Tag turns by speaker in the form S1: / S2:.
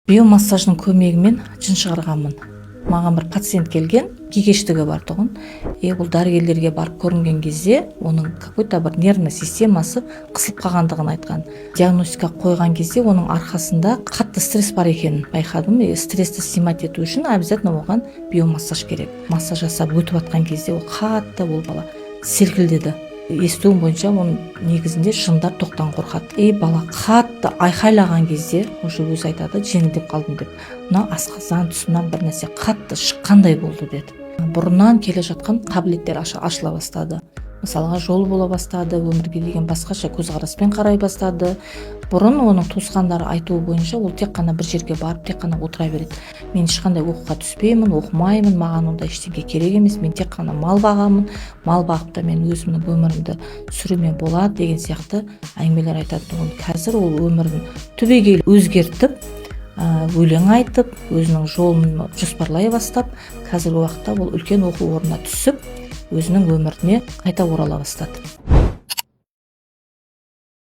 S1: Биомассаждың көмегімен жын шығарғанмын. Маған бір пациент келген, кекештігі бар тұғын. И бұл дәрігерлерге барып көрінген кезде оның какой-то бір нервный системасы қысылып қалғандығын айтқан. Диагностика қойған кезде оның арқасында қатты стресс бар екенін байқадым. И стрессті снимать ету үшін обязательно оған биомассаж керек. Массаж жасап өтіп жатқан кезде ол қатты, ол бала селкілдеді. Естуім бойынша, оның негізінде жындар тоқтан қорқады. И бала қатты айқайлаған кезде уже өзі айтады: «Жеңілдеп қалдым», – деп. «Мына асқазан тұсынан бір нәрсе қатты шыққандай болды», – деді. Бұрыннан келе жатқан қабілеттер ашыла бастады. Мысалға, жол бола бастады, өмірге деген басқаша көзқараспен қарай бастады. Бұрын оның туысқандары айтуы бойынша, ол тек қана бір жерге барып, тек қана отыра береді. «Мен ешқандай оқуға түспеймін, оқымаймын, маған ондай ештеңе керек емес, мен тек қана мал бағамын, мал бағып та мен өзімнің өмірімді сүруіме болады» деген сияқты әңгімелер айтатын тұғын. Қазір ол өмірін түбегейлі өзгертіп, өлең айтып, өзінің жолын жоспарлай бастап, қазіргі уақытта ол үлкен оқу орнына түсіп, өзінің өміріне қайта орала бастады.